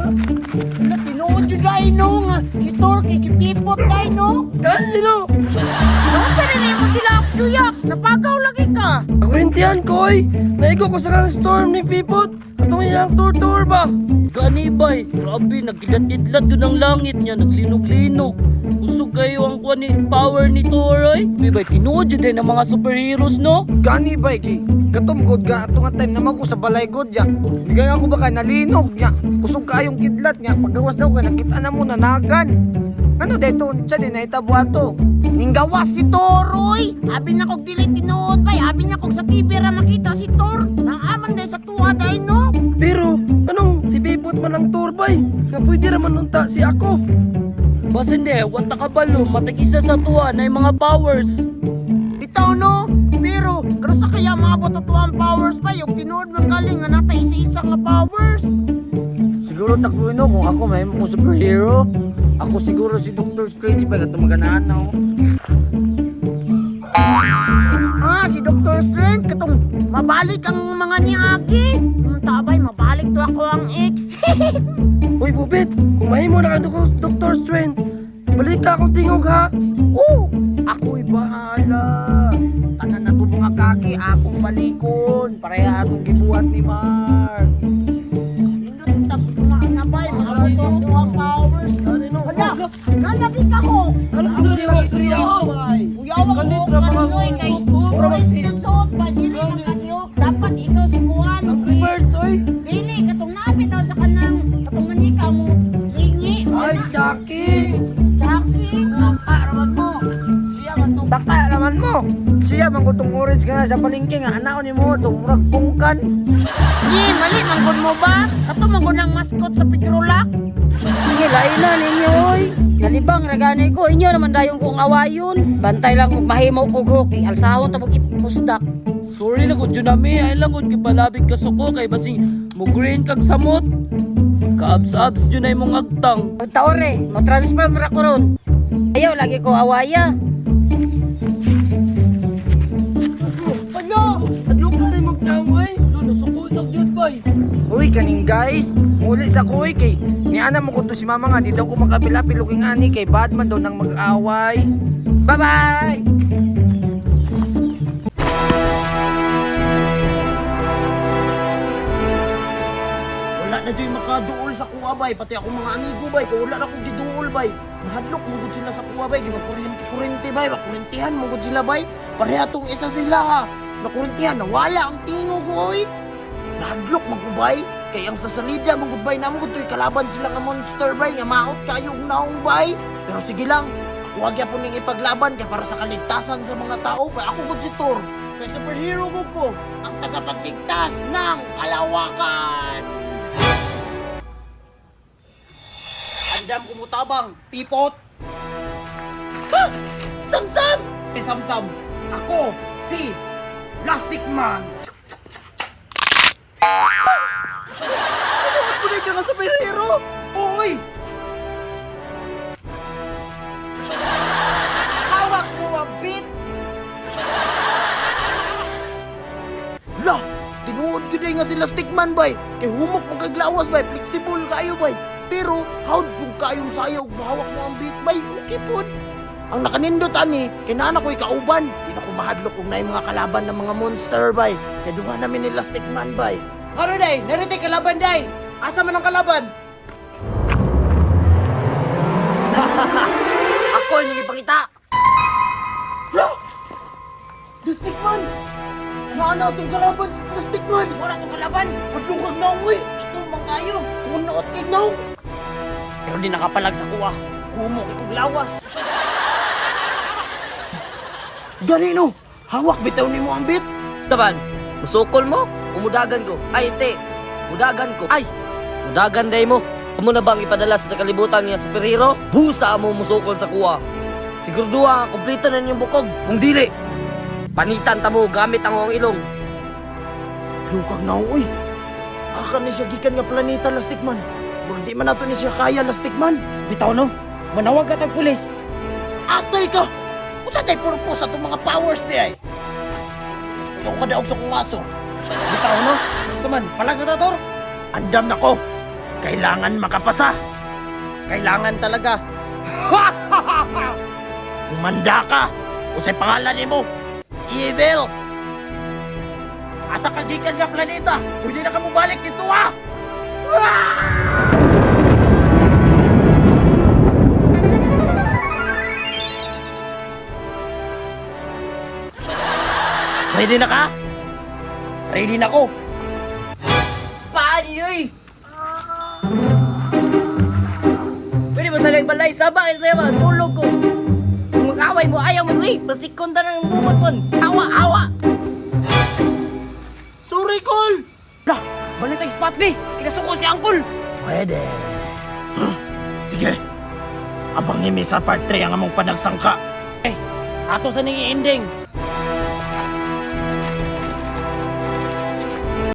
Wala, tinuod yun dahil no nga. Si Thor kay si Pipot dahil no. Gani no! Noon sa rin mo tilak, Juyax. Napagaw lagi ka. Nakurintihan ko oy! Naigo ko sa kanang storm ni Pipot! Katong iyang tour-tour ba? Gani bay, grabe nagkidlat-kidlat yun ang langit niya, naglinog-linog. Usog kayo ang kuan ni power ni Thor oy. Di bay, tinuod jud din ang mga superheroes no? Gani bay kay katom god ga ato nga time naman ko sa balay god ya. Bigay ako ba kay nalinog nya. Kusog kayong kidlat nya. Paggawas daw kay nakita na mo nanagan. Ano dito unsa din nahitabo ato? Ninggawas si Thor, oy. Abi na kog dili tinuod bay. Abi na kog sa TV ra makita si Thor. Naaman dahil sa tuwa dahil no. Pero, anong si Pipot man ang tour bay? Nga pwede raman unta si ako. Basin di, wata kabalo, matag isa sa tuwa na yung mga powers. Bitaw no. Pero karusa kaya maabot ato ang powers bay? Yung tinuod man galing nga nata isa-isa nga powers. Siguro takbo no kung ako may mo superhero. Ako siguro si Doctor Strange ba katong maganaan na oh. Ah, si Dr. Strange katong mabalik ang mga niagi. Tabay, mabalik to ako ang ex. Uy, Bubit, kung mahimo na ka Dr. Strange, balik ka akong tingog ha! Oh, ako'y bahala. Tanan na to mga kaki, akong balikon. Pareha atong gibuhat ni Mark. Nindot tag na bay, maabot to ako ang powers. Gani no? Wala, nalagi ka ko. Ano ko siya ko? Uyawa ko Ganit og ra mga kanunoy kay suot, oh. orange ng suot ba dili man kasi oh. Dapat ikaw si Kuan. Ang Si birds, oy! dili katong naapit daw sa kanang katong manika mo lingi. Ay, Chucky! Jackie. Taka raman mo. Siya man tong taka raman mo. Siya man ko tong orange ka na sa palengke nga anaon ni mo tong murag pungkan. Ye, mali man gud mo ba? Kato man gud ang mascot sa Pedrolak. Sige, lain na ninyo oy. Nalibang ra gani ko inyo naman dayon kong awayon. Bantay lang og mahimo og hoki, alsahon ta mog ipusdak. Sorry na gud nami, ay lang gud gipalabig ka suko kay basing mo green kag samot. Kaabs-abs jud na imong agtang. Og taore, mo transfer ra ko ron. Ayaw lagi ko awaya. Ala! Adlok ka rin magtaong, oy! Lo nasuko na jud bay. Uy kaning guys, muli sa kuy kay ni ana mo ko to si mama nga di daw ko makapilapil og ani kay bad man daw nang mag-away. Bye bye. Wala na dyan makaduol sa kuha bay, pati ako mga amigo bay, kay wala na akong giduol bay. Mahadlok mo gud sila sa kuha bay, di makuryente-kuryente bay, makuryentihan mo gud sila bay. Pareha tong isa sila ha. Nakuryentihan, nawala ang tingog oy. Nahadlok man ko bay, kay ang sasalida man gud bay namo gud to'y kalaban sila nga monster bay, nga maot kayo og naong bay. Pero sige lang, ako wag gyapon ning ipaglaban kay para sa kaligtasan sa mga tao, kay ako gud si Thor. Kay superhero ko ko, ang tagapagligtas ng kalawakan. Andam kumutabang, pipot! Ha! Samsam! Eh, Samsam, ako si Plastic Man! Ano ka nga superhero? Uy! Hawak mo ang beat! La! Tinuod yun eh nga sila stickman bay! Kay humok mo kay glawas bay, flexible kayo bay! Pero, howd pug kayong sayaw, mahawak mo ang beat bay, okay pod! Ang nakanindot ani, kinana ko'y kauban. Di na ko mahadlok kung naay mga kalaban ng mga monster bay. Kay duha namin nila stickman bay. Ano day? Narito kalaban day! Asa man ang kalaban? Ako inyong ipakita! La! The stickman! Naana itong kalaban sa The stickman! Wala tong kalaban. Hadlok kag naong eh! Ito man kayo. Kunoot kay naong! Pero di nakapalag sa kuha. Humok itong lawas. Gani no! Hawak bitaw nimo ang beat! Taban, musukol mo? Umudagan ko. Ay, este, mudagan ko. Ay, mudagan day mo. Amo na bang ipadala sa kalibutan nga superhero? Busa mo musukol sa kuha. Sigurduha, kumpleto na niyong bukog. Kung dili, panitan ta mo gamit ang akong ilong. Lukag na uy. Aka ni siya gikan nga planeta Lastic Man. Murag di man nato ni siya kaya Lastic Man. Bitaw no, manawag ka tag pulis. Atay ka! Unsa tay purpose atong mga powers di ay? Ikaw ka daog sa kong aso. Bitaw no, saman, palag na tor. Andam na ko. Kailangan makapasa. Kailangan talaga. Kumanda ka! Usay pangalan nimo? Evil! Asa ka gikan nga planeta? Pwede na ka mobalik dito ah! Ready na ka? Ready na ko. Spaan niyo eh! Pwede ba sa balay? Saba, ay sa'yo ba? Tulog ko. Kung mag-away mo, ayaw mo eh. Pasikon ta ng bumot mon. Awa, awa! Sorry, Col! Lah, balik tayong spot ni. Kinasuko si Uncle. Pwede. Sige. Abang mi sa part 3 ang among panagsangka. Ato sa ning ending.